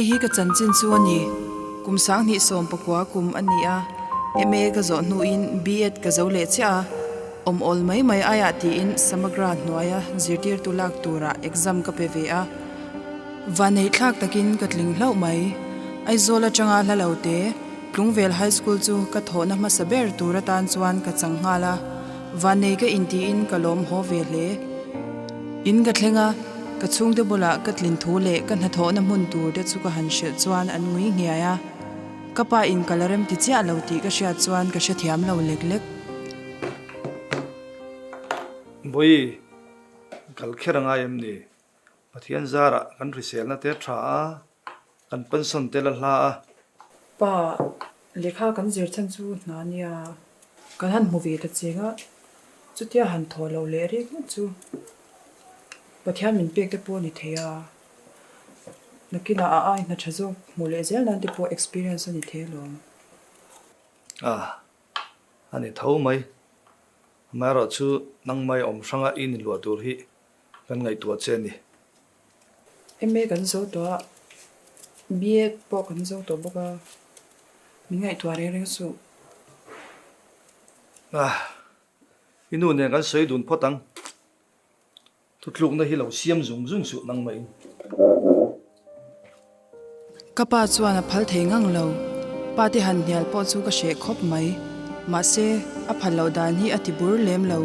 Hei hi ka chanchin chu a ni. Kum 2019 kum a ni a, MA ka zawh hnuin B.Ed ka zo leh chiah a, awm awl mai mai aiah tiin Samagra hnuaia zirtirtu lak turah exam ka pe ve a. Vaneihthlak takin ka tling hlauh mai. Aizawl atanga hla lo te, Tlungvel High School chu ka thawhna hmasa ber tur atan chuan ka chang nghal a, Vanei ka intiin ka lawm haw ve hle. In ka thleng a, ka chhungte bulah ka tlin thu leh ka hnathawhna hmun tur te chu ka han hrilh chuan an ngui nghiai a. Ka pa in ka la rem ti chiah lo tih ka hriat chuan ka hrethiam lo lek lek. Bawi, kal kher a ngai em ni? Pathian zarah kan hriselna te tha a, kan pension te la hla a. Pa, lehkha kan zir chhan chu hna nia, kan han hmu ve ta cheng a, chutia han thaw loh leh rek ngawt chu Pathian min pek te pawh a ni thei a, nakinah a ai hna tha zawk hmuh leh zel nan te pawh experience a ni thei alawm. A, a ni tho mai. Amaherawhchu nangmai awm hranga i ni luah tur hi Kan ngaihtuah che a ni. MA kan zo tawh a, BA pawh kan zo tawh bawk a, min ngaihtuah reng reng suh. Ah, i nu nen kan sawi dun phawt ang. Thutlukna hi lo siam zung zung suh nangmahin. Ka pa chuan a phal thei ngang lo. Pa te han hnial pawh chu ka hreh khawp mai. Mahse, a phal loh dan hi a ti bur lem lo.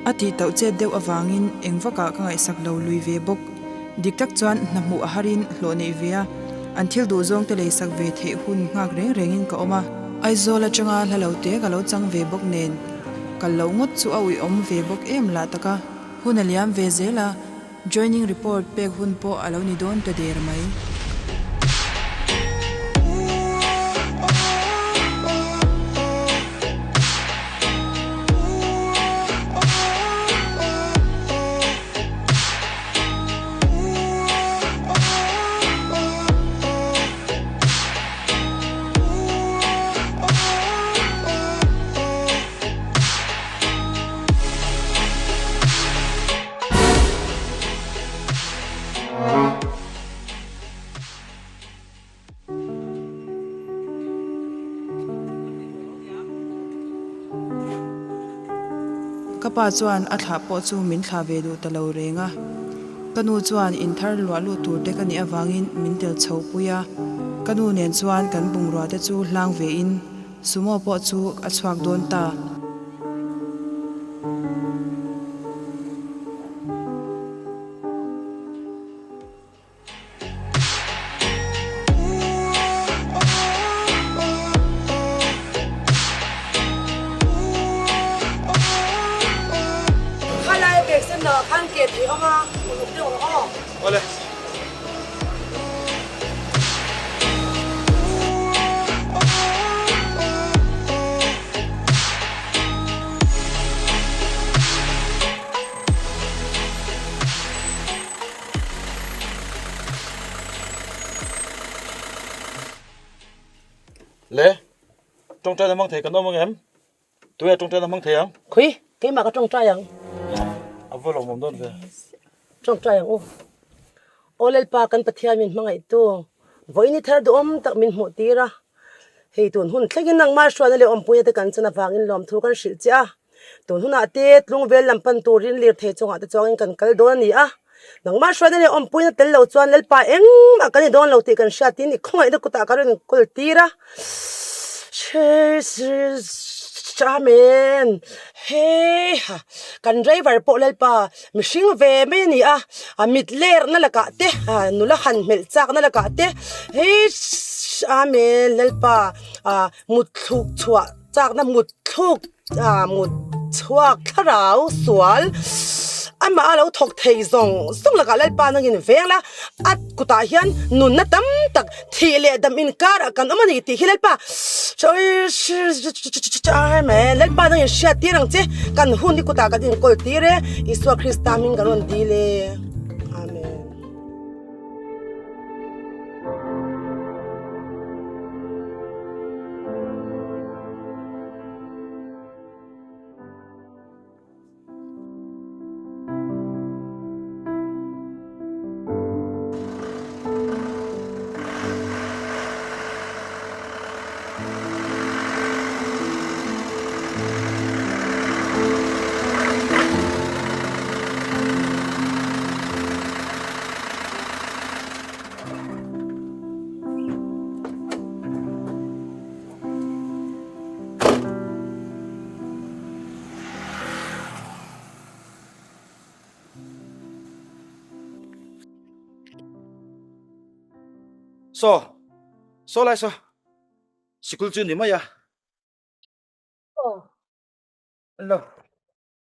A tih tauh chet deuh avangin eng vakah ka ngaihsak lo lui ve bawk. Dik tak chuan hna hmuh a harin hlawh neih ve a, an thil duh zawng te leisak ve theih hun nghak reng rengin ka awm a. Aizawl atanga hla lo te ka lo chang ve bawk nen, kal loh ngawt chu a uiawm ve bawk em lah tak a. Hun a liam ve zel a. Joining report pek hun pawh a lo ni dawn ta der mai. Ka pa chuan a thlah pawh chu min thlah ve duh ta lo reng a, ka nu chuan in thar luah lut tur te ka nih avangin min tel chho pui a, ka nu nen chuan kan bungrua te chu hlang ve in Sumo pawh chu a chhuak dawn ta. Khalai bag sen dah khan ke thei awm a, uluk deuh rawh aw. Awle. Le, tawngtai na hmang thei kan awm ang em? Tuia tawngtai na hmang thei ang? Khui, keimah ka tawngtai ang. A va lawmawm dawn ve. Tawngtai ang u. Aw Lalpa kan Pathian min hmangaihtu, vawiin i thar duhawm tak min hmuh tir a. Hei tun hun thlengin nangmah hruaina leh awmpuina te kan chan avangin lawmthu kan hrilh che a. Tun hunah te tlungvel lam pan turin lirthei chungah te chuangin kan kal dawn a ni a. Nangmah hruaina leh awmpuina tel lo chuan Lalpa engmah kan ni dawn lo tih kan hriatin i khawngaihna kutah ka rawn kawl tir a. Amen. Heiha, kan driver pawh Lalpa mihring ve mai a ni a, a mit lerna lakah te, nula han hmelh chakna lakah te, hei Amen Lalpa mutthluk chhuah chakna mutthluk mut chhuak thlarau sual amah a lo thawk thei zawng zawng lakah Lalpa nangin veng la, a kutah hian nunna tam tak thih leh dam inkarah kan awm a ni tih hi Lalpa Lalpa nangin hriat tir ang che, kan hun hi kutah kan inkawl tir e, Isua Krista hming kan rawn dil e. Amen. Saw, saw lai saw, sikul chu ni mai a. Aw. Lo,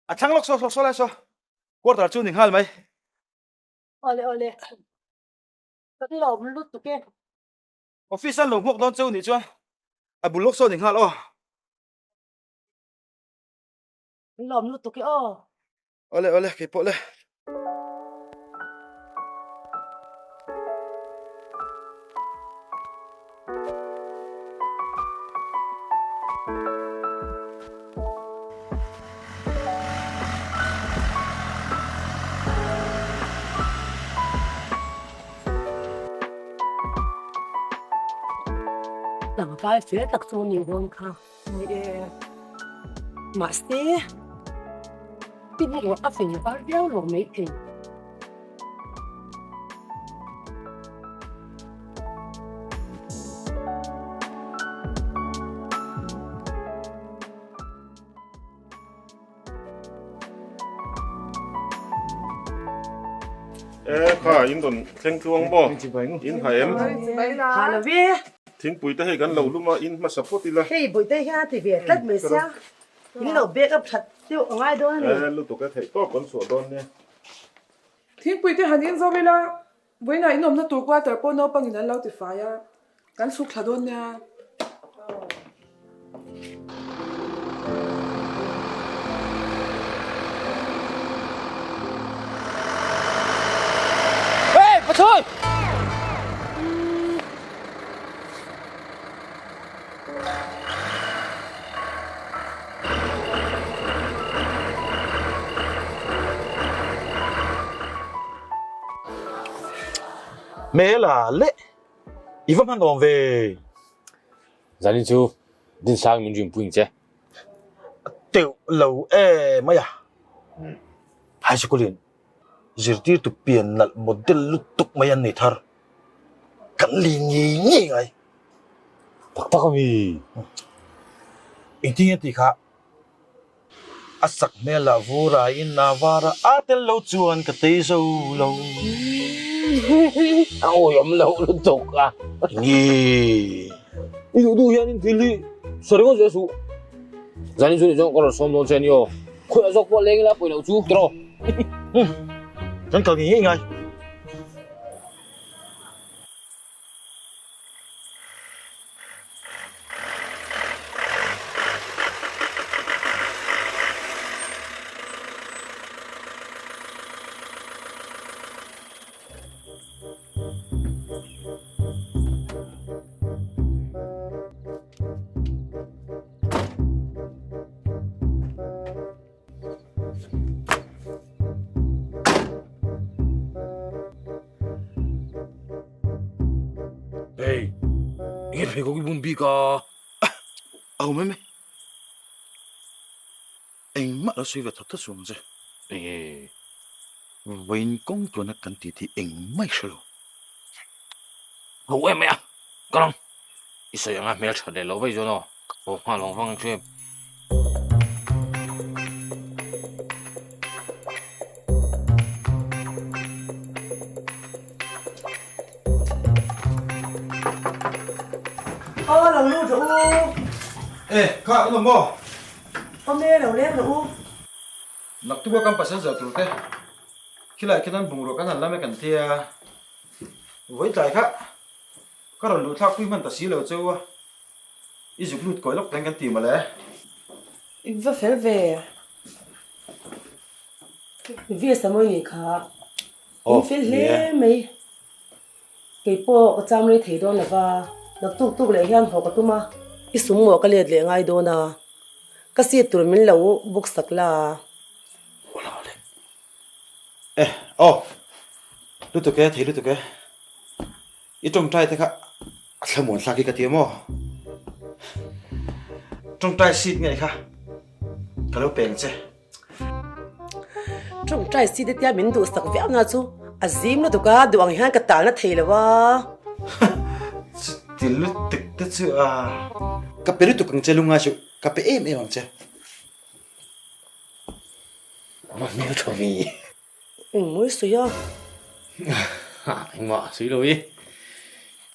a thlang lawk saw, saw, saw lai saw, quarter chu ni nghal mai. Awle, awle. Kan lawm lutuk e. Office an lo hmuak dawn cheu nih chuan a bul lawk saw ni nghal aw. Kan lawm lutuk e aw. Awle awle kei pawh le. Tlangval fel tak chu nih dawn kha. Ni e. Mahse, tin erawh a fel var viau lo mai thei. E kha in rawn thleng tluang maw? In ha em? Ha lo ve. Thingpui te hei kan lo lum a, in hmasa phawt ila. Hei Bawihte hian a ti ve tlat mai sia, in lo back up that deuh a ngai dawn a ni. E lutuk e, theih tawp kan chhuah dawn nia. Thingpui te han in zo ila, Vawiinah in awmna tur quarter pawh naupangin an lo ti fai a, kan chhuk thla dawn nia. Hey, Pathawi! Hmela leh i va hman awm ve. Zanin chu Dinsang min rinpui ang che. Teuh lo e mai a. High school in zirtirtu pian nalh model lutuk mai an nei thar. Kan li ngei ngei ngai. Tak tak a mi. Engtin nge tih kha A sak hmel ah vur a in a var a, a tel lo chuan ka tei zo lo. A awihawm loh lutuk a. Nge. I duh duh hian in thil hi sawi ringawt zel suh. Zanin chu ni chuan ka rawn sawm dawn che a ni aw. Khawiah zawk pawh leng ila pawih loh chu tiraw. Kan kal ngei ngei ngai. Hey, enge pheikhawk i bun bik a? A awm em e? Engmah lo sawi ve that that suh ang che. Enge? Vawiin kawng tluana kan tih tih engmah i hre lo. Ho em mai a, ka lang. I sawi anga hmel that leh loh vaih chuan aw, ka haw nghal vang vang ang chu em. Aw lo lut rawh u. E, kha in awm maw? Awm e, lo leng rawh u. Naktuk a kan pasal zah tur te, khilai khian an bungrua kan han lam e kan tia. Vawi tlai kha ka rawn luh thlak pui hman ta si lo cheu a, i zuk lut kawi lawk teng kan ti mawle. I va fel ve. Vies a mawi nih kha. In fel hle mai. Kei pawh ka cham rei thei dawn lo va, naktuk tuk leh hian haw ka tum a. I sum maw ka let leh ngai dawn a, ka seat tur min lo book sak la. E, aw, lutuk e, thei lutuk e. I tawngtai te kha a thlamuan thlak hi ka ti a maw? Tawngtai seat ngei kha ka lo peng che. Tawngtai seat te tia min duhsak viau na chu a zim lutuk a, duh ang hian ka talna thei lo a. Chuti lutuk te chu a. Ka pe lutuk ang che lungngai suh, ka pe em em ang che. A hmel tha ve. Engmaw i sawi a? Engmah sawi lo i.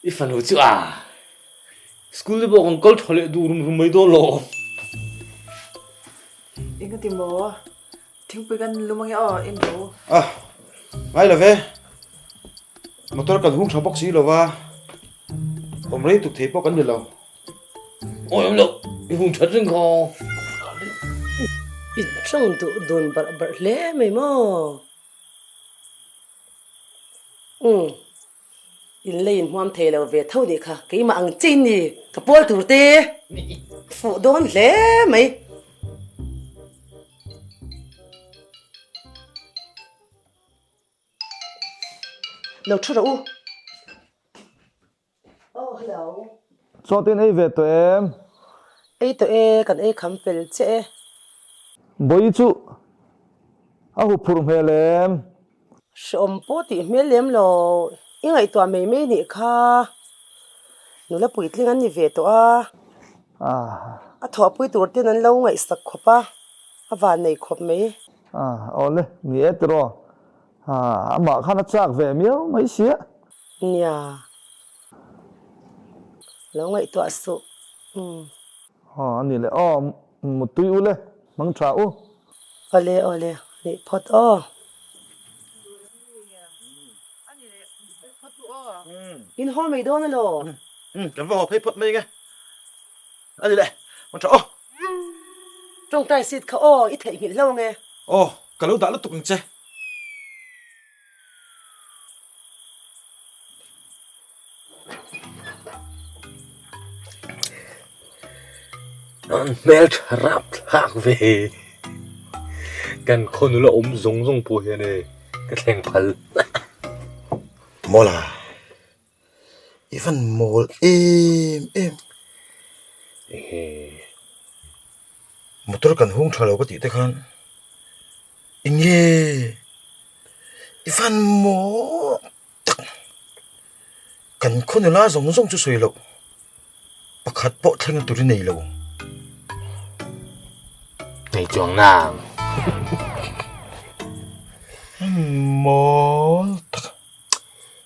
I fanu chu a school te pawh kan kal tha leh duh rum rum mai dawn lo. Engati maw? Thingpui kan lum ange aw in ro. A, ngai lo ve. Motor kan hung tha bawk si lo va, awm rei tuk thei pawh kan ni lo. Awi awm lo, i hung that reng kha. I tawng duh dun barh barh hle mai maw? Umm. In lei in hmuam thei lo ve tho nih kha, keimah ang che in ni, ka pawl tur te fuh dawn hle mai. Lo thu rawh u. Oh hello. Chawtin ei ve tawh em? Ei tawh e, kan ei kham fel che e. Bawi chu a huphurh hmel em? Hreawm pawh tih hmel lem lo, i ngaihtuah mai mai nih kha. Nula puitling an ni ve tawh a, a thawhpui tur ten an lo ngaihsak khawp a, a van nei khawp mai. Awle, ni e tiraw, amah khan a chak ve miau mai sia. Nia, lo ngaihtuah suh. Umm. Aw a ni le aw, Muttui u le, hmang tha u. Awle awle, nih phawt aw. In haw mai dawn alaw? Umm, kan va haw phei phawt mai nge. A ni le, hmang tha aw. Tawngtai seat kha aw, i theihnghilh hlo nge. Aw, ka lo dah lutuk ang che. An hmel tha rap thlak ve kan khaw nula awm zawng zawng pawh hian e ka thleng phal. Mawla i van mawl em em ehe motor kan hung tha lo ka tih te khan enge i van mawl tak kan khaw nula zawng zawng chu sawi loh pakhat pawh thleng tur i nei lo. Nei chuang nang. Mawl tak.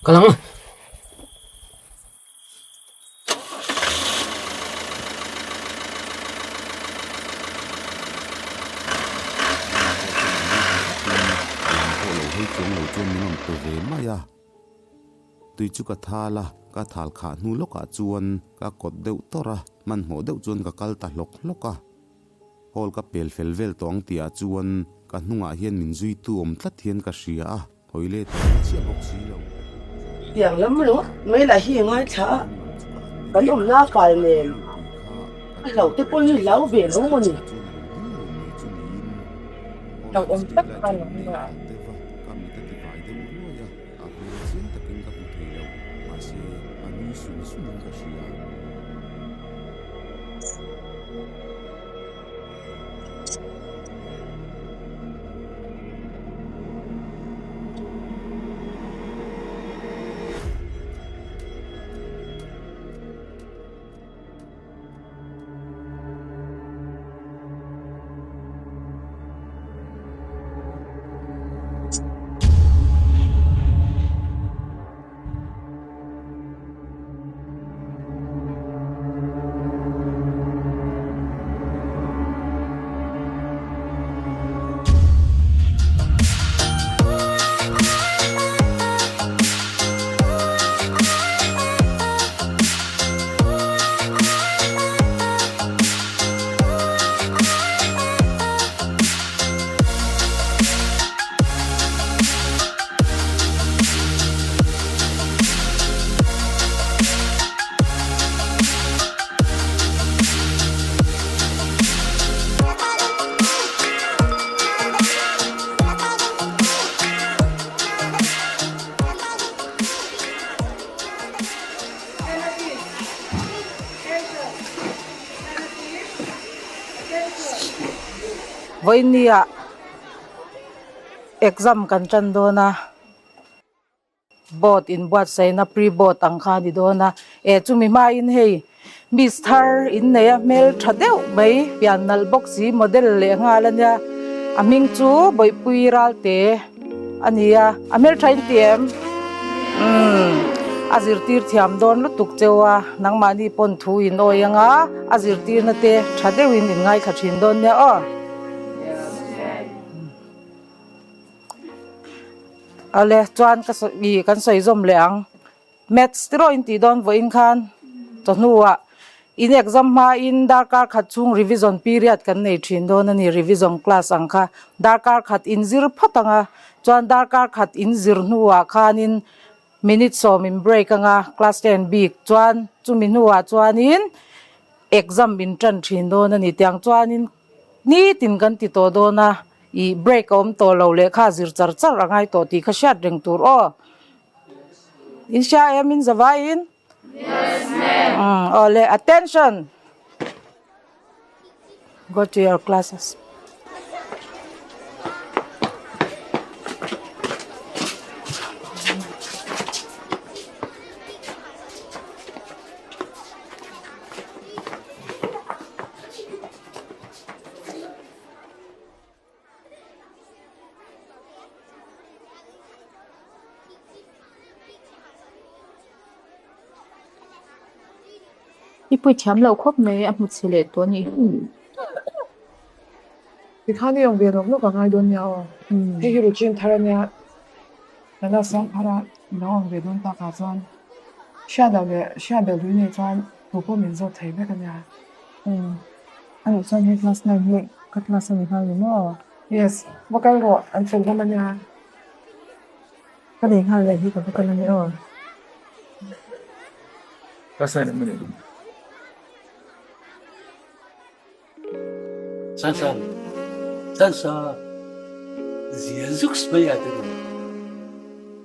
Ka lang. Pawh lo hei chuang lo chuan min rawn pe ve mai a, tui chu ka thal a, ka thal khah hnu lawkah chuan ka kawt deuh tawrh a, hmanhmawh deuh chuan ka kal ta hlawk hlawk a. Hall ka pel fel vel tawh ang tihah chuan ka hnungah hian min zuitu awm tlat hian ka hria a. Hawi let ang chiah bawk si lo. Tiang lam ringawt mai lah hi ngaithla a, kan awmna fal nen a hlo te pawh hi hlau ve lo maw ni? Hlauhawm tak kha lo ni a. Vawinia exam kan tan dawn a board inbuatsaihna pre board ang kha a ni dawn a eh chumi hmain hei miss thar innei a hmeltha deuh mai pian nalh bawk si model leh nghal a nia a hming chu bawihpui ralte a ni a a hmeltha in ti em umm. A zirtir thiam dawn lutuk cheu a, nangmahni pawn thu in awi anga a zirtirna te tha deuhin in ngaithla thin dawn nia aw. Awle chuan ka sawi kan sawi zawm leh ang. Maths tiraw in tih dawn vawiin khan chawhnuah in exam hmain darkar khat chhung revision period kan nei thin dawn a ni, revision class ang kha darkar khat in zir phawt ang a, chuan darkar khat in zir hnuah khanin minute sawm in break ang a class ten bik chuan chumi hnuah chuanin exam in tan thin dawn a ni tiang chuanin nitin kan ti tawh dawn a, ih break a awm tawh lo lehkha zir char char a ngai tawh tih kha hriat reng tur aw. In hria em in zavai in? Yes ma'am. Awle attention. Go to your classes. I pui thiam lo khawp mai a hmu chhe leh tawh a nih hi. Tikhan i awm ve lawk lawk a ngai dawn nia aw. Hei hi routine thar a nia, Nana Sangphara lo awm ve dawn takah chuan hriat loh leh hriat belh lui nei chuan tu pawh min zawt thei vek a nia. A nih chuan hei class 9 hi ka class a ni nghal ni maw? Yes, va kal rawh, an fel hlawm a nia. Ka nei nghal leh hi ka va kal a ni aw. Class 9 an ni. Sansan, Sansa, zia zuks mai a te ru.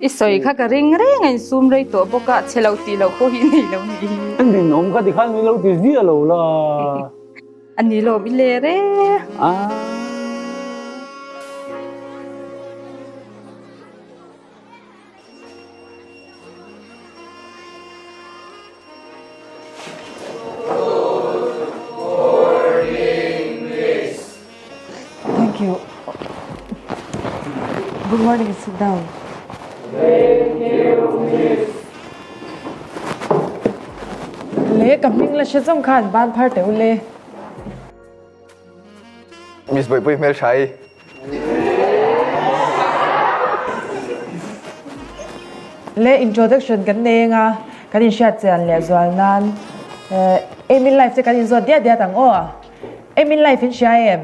I sawi kha ka ring reng a insum rei tawh bawk a, chhe lo tih loh pawh hi nei lo ni. An rinawm ka ti khan min lo ti ziah lo la. A ni lawm i ler e. Thank you. Good morning, sit down. Thank you, miss. Le ka hming la hre zawng khan ban phar teh u le. Miss Bawihpui hmeltha i. Le introduction kan nei anga kan inhriat chian leh zual nan aim in life te kan inzawt diat diat ang aw. Aim in life in hria em?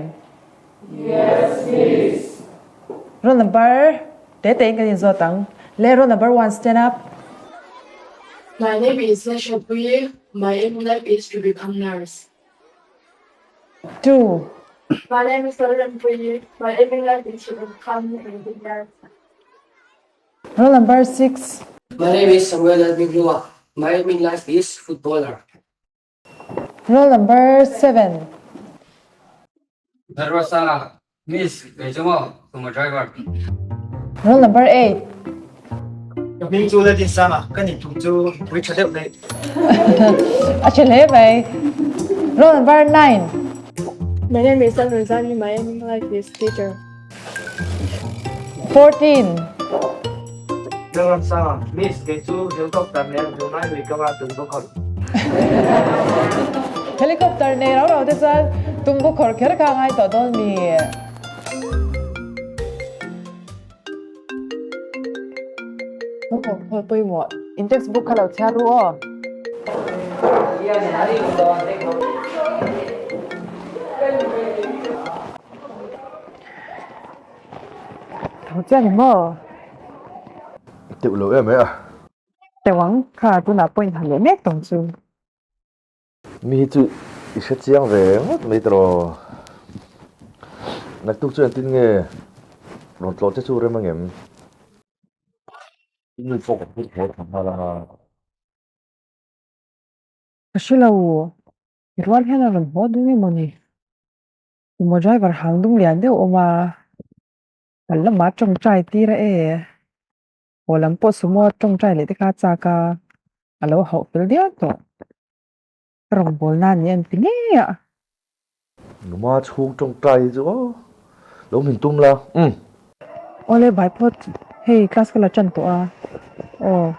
Yes miss. Roll number te te in kan inzawt ang. Le roll number one stand up. My name is Lashapui, my aim in life is to become nurse. 2. My name is Lalrempuii, my aim in life is to become an engineer. Roll number 6. My name is Samuel Lalhminglua, my aim in life is footballer. Roll number 7. Dharmasala, Miss, kei chu maw, sumo driver. Roll number 8. Ka hming chu Laldinsanga, ka nih tum chu pui tha deuh daih. A tha hle mai. Roll number 9. My name is Lalnunzami, my aim in life is teacher. 14. Lalramsanga, Miss, kei chu helicopter nen Brunei lui ka va tum bawk ang. Helicopter nei rau rau te chuan tumbu khawr kher kha a ngai tawh dawn mi? Thawk pawimawh in text book kha lo chhiar ru aw. Tho chiah ni maw? Teuh lo em mai a. Teuh ang, kha tunah point han leh mek tawng chu. Mi hi chu i hre chiang ve ngawt mai tawh. Naktuk chu engtin nge rawn tlawh che chu rem angem? I nu pawh ka phut haw thla nghal a. Ka hre lo, i rual hian a rawn haw dun emaw ni? Tumaw driver hang dum lian deuh awm a, kal lamah tawngtai tir a e. Haw lam pawh sumo tawngtai leh te kha a chak a, a lo hauh fel dial tawh. Ka rawngbawlna ni an ti ngei a. Numa chhung tawngtai hi chu aw lo min tum la umm. Awle bye phawt, hei class ka la tan tawh a aw.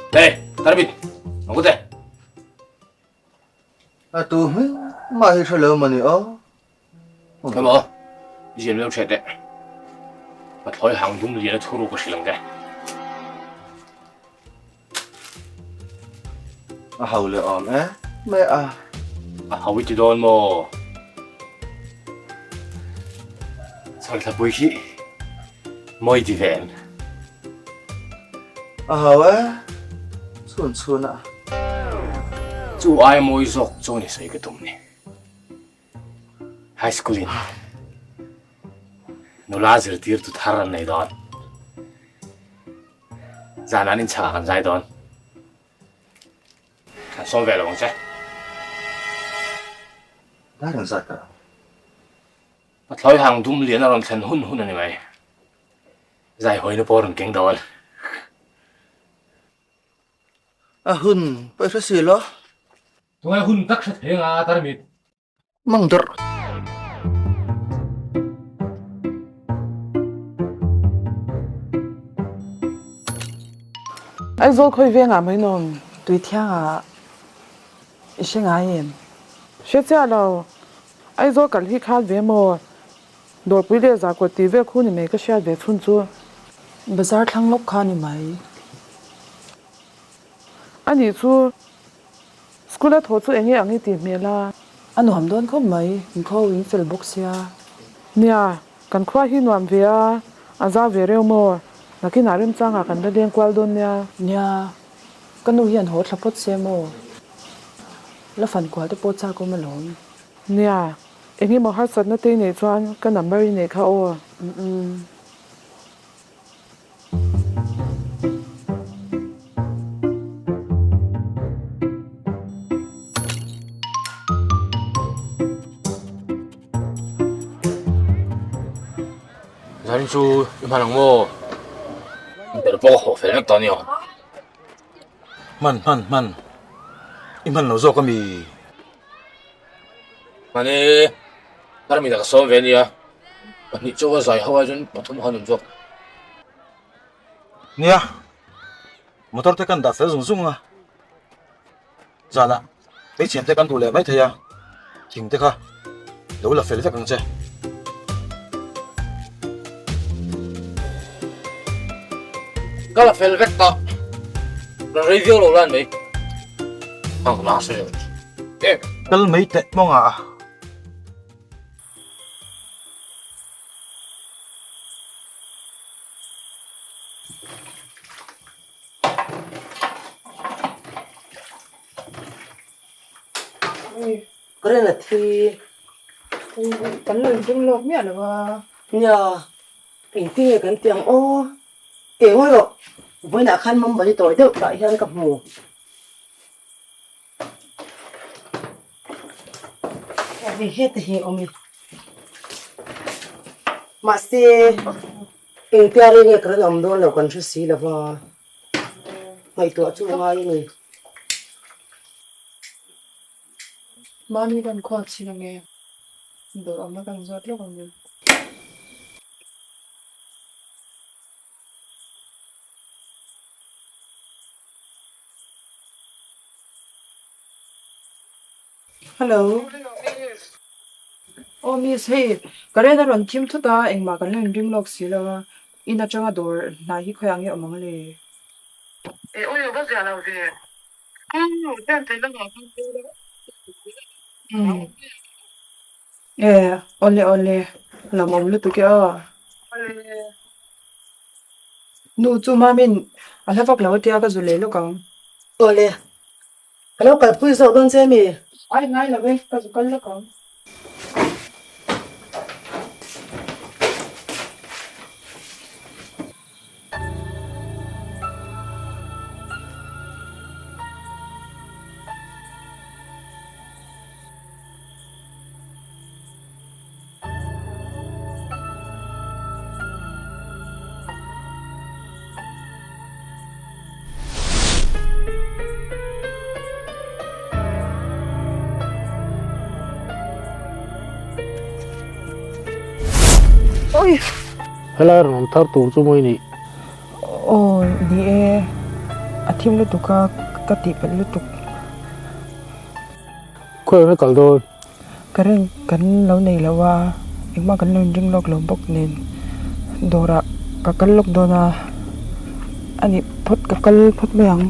Hey, Tarmit, ang kute. A tu hming mah hi hre lo mani aw. Come on, zian lo hre teh. Pathlawi hang dum lian a thuru ka hrilh ang che. A ho leh awm e mai a. A ho i ti dawn maw? Chhawlthlapui hi mawi ti ve em? A ho e, chhun chhun a. Chu ai mawi zawk chu ni sawi ka tum ni. High school in nula zirtirtu thar an nei dawn. Zan an inchhak ah kan zai dawn. Kan sawm ve lo ang che. Dar ang zat ah. Pathlawi hang dum lian a rawn thlen hun hun a ni mai. Zai hawina pawh a rawn keng dawn. A hun pawh i hre si lo. Tungai hun tak hre thei anga tarmit. Mang dawrh. Aizawl khawi vengah mai nawm. Tui thiangah i hre ngai em? Hre chiah lo. Aizawl kal hi khat ve maw? Dawrpui leh Zarkawt tih vel khu ni mai ka hriat ve chhun chu. Bazar thlang lawk kha ni mai. Anih chu. School a thaw chu enge ang i tih hmel a. A nuam dawn khawp mai, in khaw in fel bawk sia. Nia, kan khua hi nuam ve a, a zau ve reuh maw? Nakinah remchangah kan la leng kual dawn nia. Nia, ka nu hian haw thla phawt se maw? La fan kual te pawh chak awm alawm. Nia, engemaw harsatna te i neih chuan ka number i neih kha aw. Umm. Zanin chu i hman ang maw? Ber pawh ka haw fel vek tawh a ni aw. Hman hman hman. I hman lo zawk a mi? Hman e, Tarmita ka sawm ve a nia. Pahnih chaw a zai ho ai chuan pathum khan awm zawk. Nia, motor te kan dah fel zung zung a, zanah hmeichhiam te kan duh leh mai thei a, thing te kha lo la fel vek ang che. Ka la fel vek ta, rawn rei viau lo lan mai. Ang la se. Kal mai teh mawngah. Ka rin a thi. Kan lo inring lawk miah lo a. Nia, engtin nge kan tih ang aw? Eng erawh vawiinah khan mambali tawi deuh tah hian ka hmu. Hei heta hi awm i. Mahse engtia rei nge ka rawn awm dawn lo kan hre si lo va, ngaihtuah chu a ngai a ni. Mahni kan khual chin ang e, dawr awmna kan zawt lawk ang e. Hello. Aw miss hei current a rawn thim thut a engmah kan la inring lawk si lo a in atanga dawr hnai hi khawiah nge awm ang le. E awi va ziah lo ve. Umm e awle awle lawmawm lutuk e aw. Nu chu mamin a hla vak lo atia ka zu leh lawk ang. Awle, ka lo kalpui zawk dawn che mi? Ai ngai lo e, ka zu kal lawk ang. Oi! Helai rawn awm thar tur chu mawi nih. Aw, ni e. A thim lutuk a, ka tihpalh lutuk. Khawi awm e kal dawn? Ka ring kan lo nei lo a, engmah kan lo inring lawk lo bawk nen dawrah ka kal lawk dawn a, a nih phawt ka kal phawt mai ang.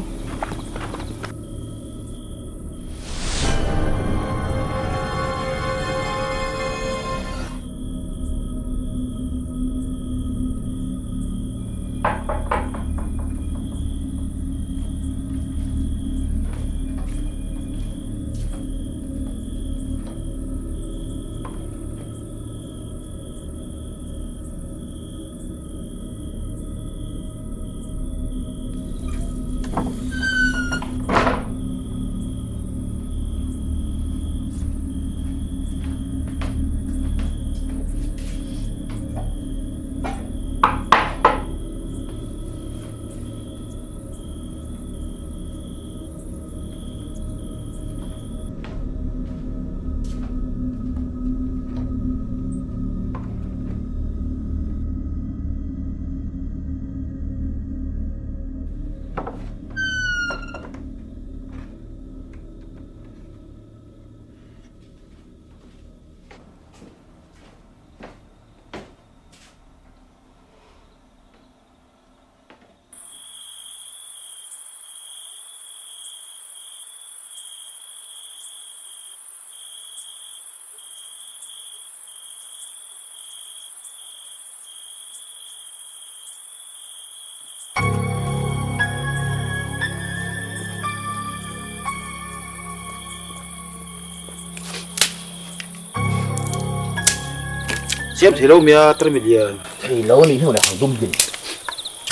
Siam thei lo mia tarmit lian. Thei lo ni hnu leh hang dum din.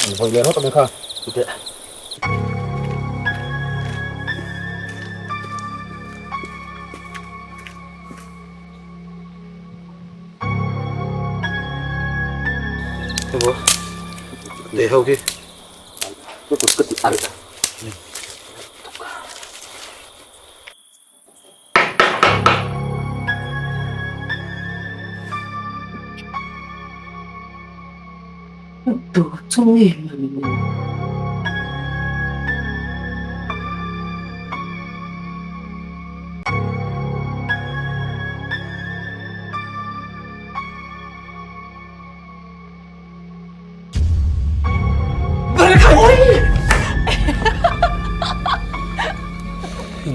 An vawi leh rawt a kha. Teh. Emaw teh ho khi. Ka kut ka ti alh. Tu chu nge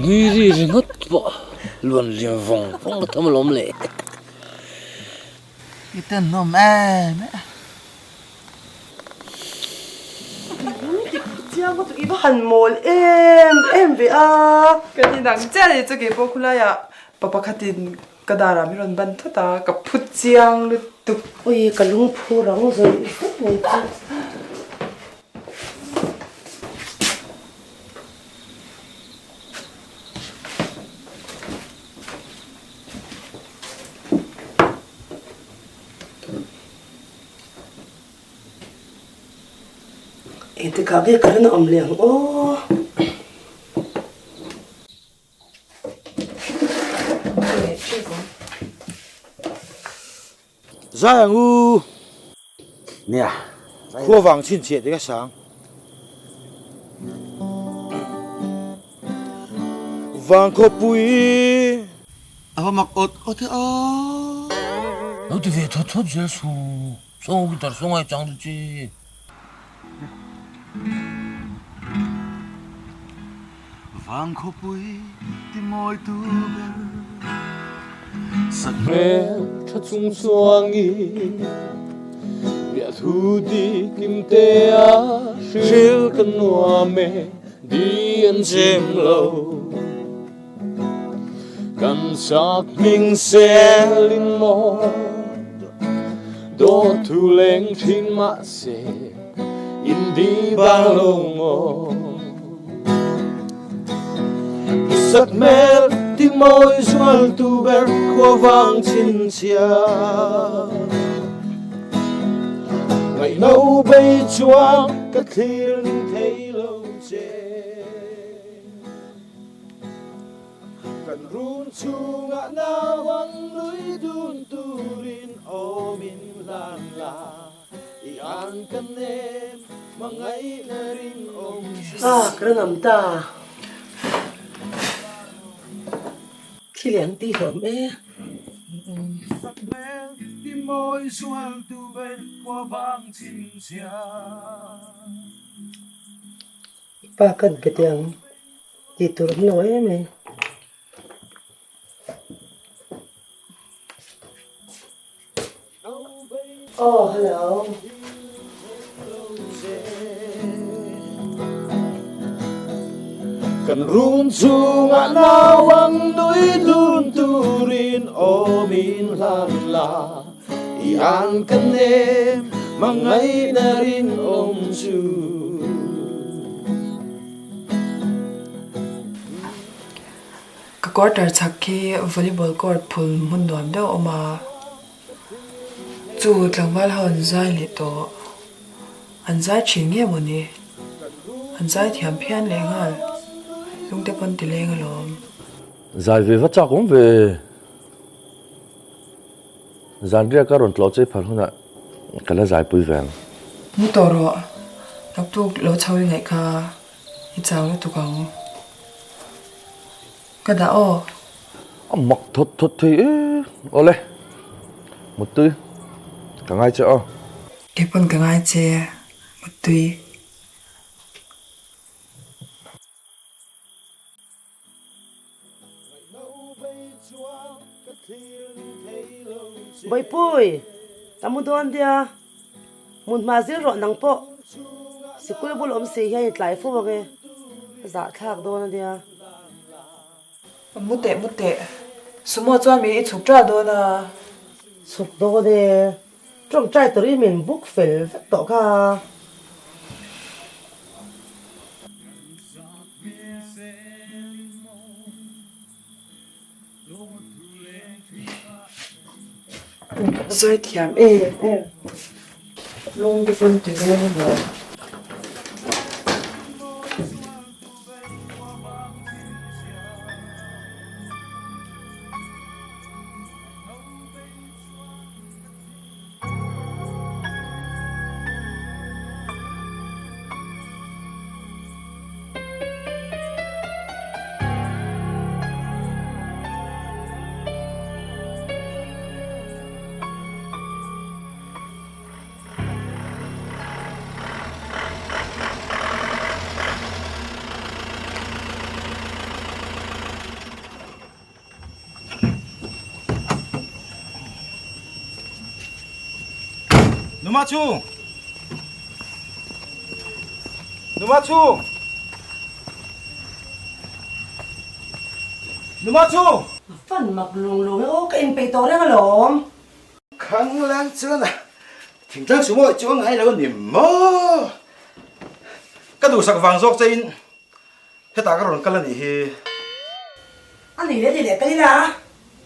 Nui ri ringawt pawh luan liam vawng vawng a tham alawm le. I tenawm em e. Chiang ka chu i va han mawl em em ve a. Kan inang chiah a ni chu keipawh khulaiah pa pakhatin Ka darah min rawn ban thut a, ka phu chiang lutuk. Ui, ka lungphu rang zawih vek mai chu. Engtikah nge ka rin a awm leh ang aw. Zai ang u. Nia. Khua vang chhinchhiah te ka sang. Vang khawpui. A va mak awt awt e aw. Lo ti ve thawt thawt zel su. Saw guitar saw ngai chang chu chi. Vang khawpui ti mawi tu ber. Sakhmel tha chung chuangin Biathu dikim te a hril ka nuam e di an chem lo. Kan sak hming selin maw Dawt thu leng thin mahse in di bang lo maw Sak hmel ti mawi zual tu ber khua vang chhinchhia Ngaihno bei chuan ka thlir ning thei lo che. Kan run chhungah nau an nui dun turin awm in hlan la. Ah, ka ran am ta. Thil an tih hlawm e. I pa kan pe teh ang tih tur an lo em e. Aw hello. Kan run chungah nauang nui dun turin aw min hlan la i an ka nem hmangaihna rinawm chu. Ka quarter chhak khi volleyball court phul hmun nuam deuh a awm a. Chu tlangval ho an zai leh tawh. An zai thin nge maw ni? An zai thiam phian leh nghal. Lungte pawn ti leng alawm. Zai ve va chak awm ve. Zanriak a rawn tlawh che phal hunah ka la zaipui ve ang. Mu tawh rawh. Naktuk lo chho i ngaih kha i chau lutuk ang. Ka dah aw. A mak thawt thawt thei e. Awle. Muttui. Ka ngai che aw. Kei pawn ka ngai che. Muttui. Bawihpui, ka mu dawn nia. Hmun hma zir rawh nang pawh. Sikul bul awm si hian i tlai fo ang e. Ka zahthlak dawn a nia. Mu teh mu teh. Sumo chuan mi i chhuk ṭah dawn a. Chhuk dawn e. Ṭawngṭai turin min buk fel vek tawh kha. Zai thiam em em lung te pawn ti dawn a maw. Numa chu! Numa chu! Numa chu! A fan mak lung lung e aw ka inpeih tawh reng alawm. Khanglang chuan a thingtlang sumo chu a ngai lo a ni maw? Ka duhsak vang zawk che in Hetah ka rawn kal a nih hi. A ni leh ni leh kal ila,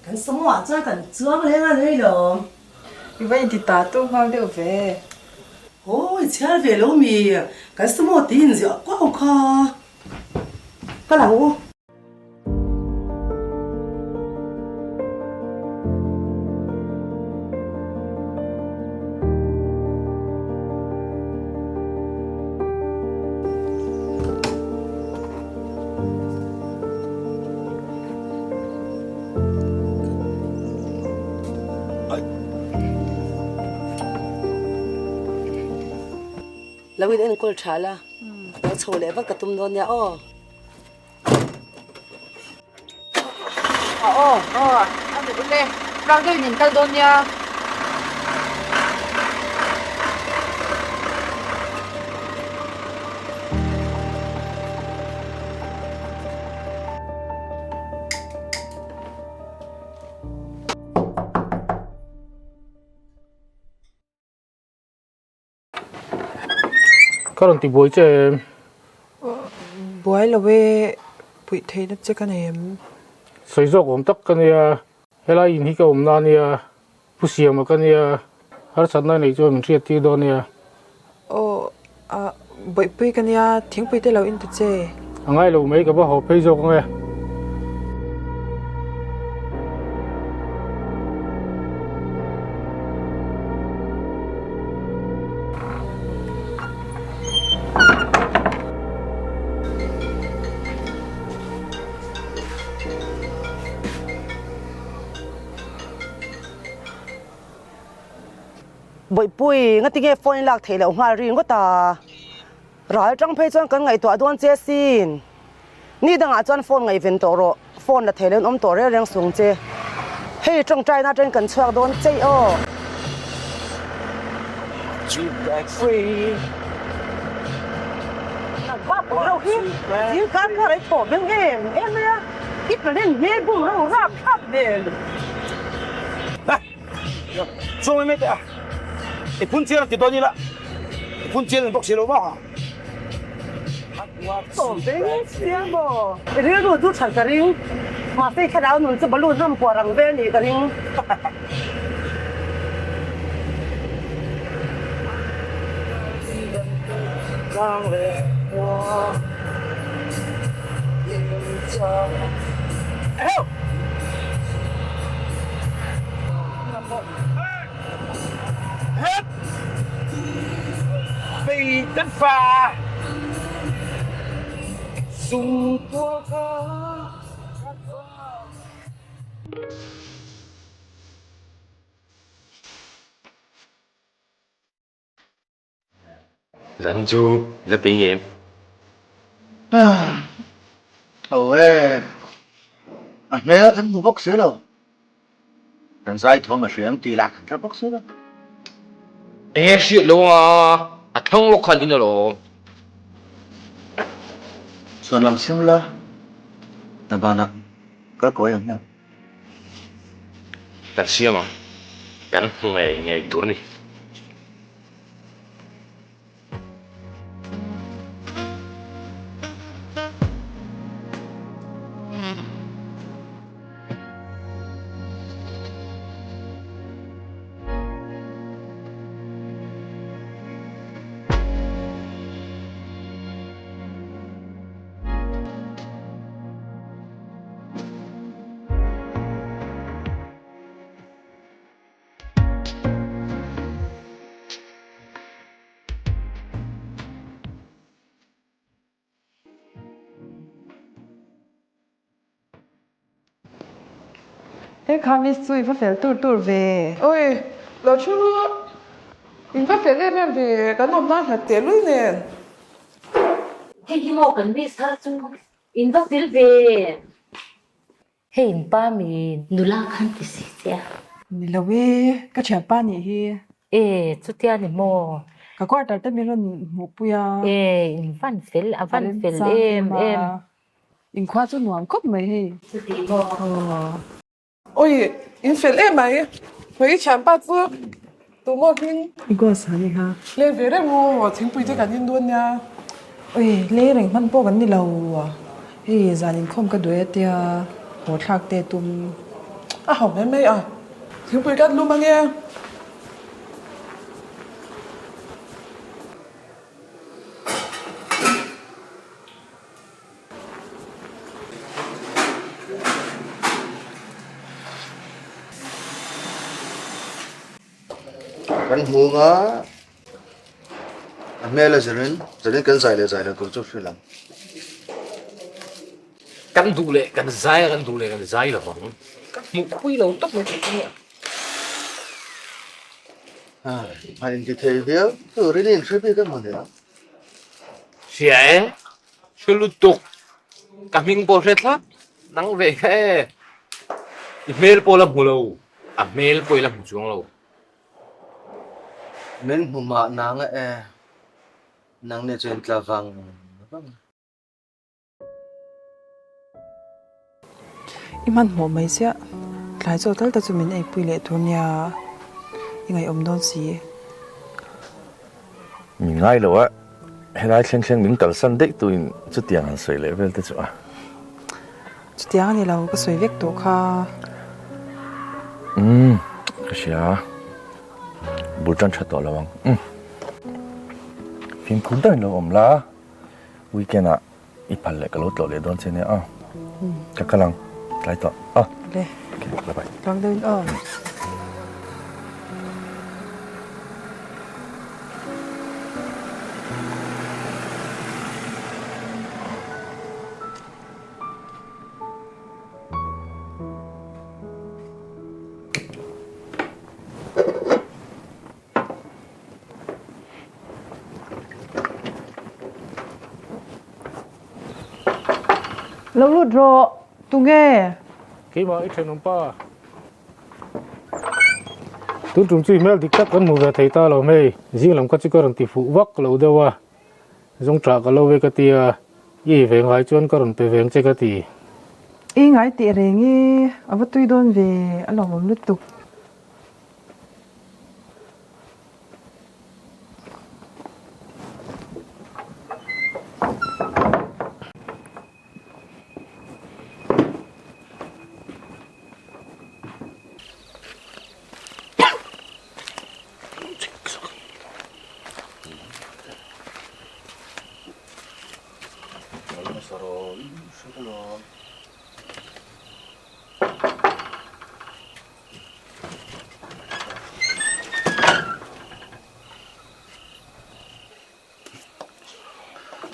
kan sumo ah chuan kan chuang leng a ni lawm. I va inti ta tu nghal deuh ve. Aw i chhiar ve lo mi, kan sumo tih inziah kuau kha. Kal ang u. Lo in enkawl tha la, lo chho leh vat ka tum dawn nia aw. Aw aw a ni ule rang deuhin in kal dawn nia. Ka rawn ti buai che em? Buai lo e, puih theihna che ka nei em? Sawi zawk awm tak ka nia, helai in hi ka awmna a nia, Pu Siama ka nia, harsatna nei chuan min hriat tir dawn nia. Aw, ah, bawihpui ka nia, thingpui te lo in ta che. A ngai lo mai, ka va haw phei zawk ang e. Bawihpui, ngatinge phone i lak theih loh nghal ri ngawt a? Ral tang phei chuan kan ngaihtuah dawn che sin. Ni dangah chuan phone ngaihven tawh rawh, phone la thei lo in awm tawh reng reng sung che. Hei tawngtaina atangin kan chhuak dawn che aw. Zing kar kar ai thawh beng em em mai a, i talent hmel bum ro rap thlap nen. Chuang mai mai teh a, i phun chian a ti dawn ila, i phun chian bawk si lo maw? Tawh ve ngei sia maw? I rilru chu that ka ring, mahse i thlarau nun chu balloon ram puar ang vel nih ka ring. Zan chu la pe ngem. Tho e, a hmel kan hmu bawk si lo. Kan zai thawm a hriam tih lah kan hre bawk si lo. Enge hriat lo anga a thlang lawk khan in alawm. Chhuan lam siam la, hna banah kal kawi ang hian. Kan siam ang, kan hmu ngei ngei tur a ni. He kha miss chu i va fel tur tur ve. Oi, lo thu ru. In va fel em em ve, kan awm nan hlat teh lui nen. Hei hi maw kan miss thar chu in va fel ve. Hei in pa mi nula khan ti si che a. Ni lo e, ka thianpa nih hi. E, chutia ni maw? Ka quarter te min rawn hmuhpui a. E, in van fel, a van fel em em. Inkhua chu nuam khawp mai hei. Chuti maw? Oi, in fel em mai. Hei i thianpa chu tu maw hming? I goss ha ni kha. Le ve reng u, thingpui te kan in dawn nia. Oi, le reng hman pawh kan ni lo. Hei zan inkhawm ka duai atia haw thlak te tum. A ho mai mai a, thingpui kan lum ange. Kan hmu nga a hmel a zirin zanin kan zai leh zai lo tur chu hrilh ang. Kan duh leh kan zai a, kan duh leh kan zai lo vang. Ka hmuh pui lo tawp mai tih chu nia. A inti thei viau turin i inhre bik emaw nia. Hria e, hre lutuk. Ka hming pawh hre thlap nang ve kha e. I hmel pawh la hmu lo, a hmel pawh i la hmu chuang lo. Min hmu mah nang e, nang ni chu in tla vang vang. I hmanhmawh mai chiah. Tlai chaw tal te chu min eipui leh tur nia i ngaihawm dawn si. Mi ngai lo a, helai thleng thleng min kalsan daih tuin chutiang han sawi leh vel te chu a. Chutiang a ni lo, ka sawi vek tawh kha. Umm, ka hria. Bul tan tha tawh lo ang. Umm. Fimkhur deuhin lo awm la. Weekend ah i phal leh ka lo tlawh leh dawn che nia aw. Ka kal ang tlai tawh aw. Le. Okay, bye bye. Tluang deuhin aw. Lo lut rawh, tunge? Keimah i thenawm pa. Tun tum chu i hmel dik tak kan hmu ve thei ta lo hei, zing lam kha chu ka rawn ti fuh vak lo deuh a, zawng tah ka lo ve ka ti a, i ei ve ngai chuan ka rawn pe veng che ka ti. I ngai teh reng e, a va tui dawn ve, a lawmawm lutuk.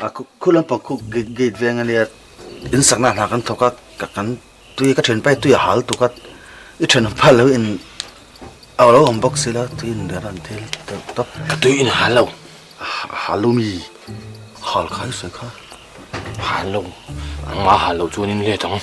A khu lampang khu gate veng ania in sakna hna kan thawk a ka kan tui ka thianpa hi tui a hal tuk a i thianpa lo in a lo awm bawk sila tui in rawn thil deuh tawp. Ka tui in hal lo. A hal lo mi hal kha i sawi kha. Hal lo ang a hal loh chuan in let ang.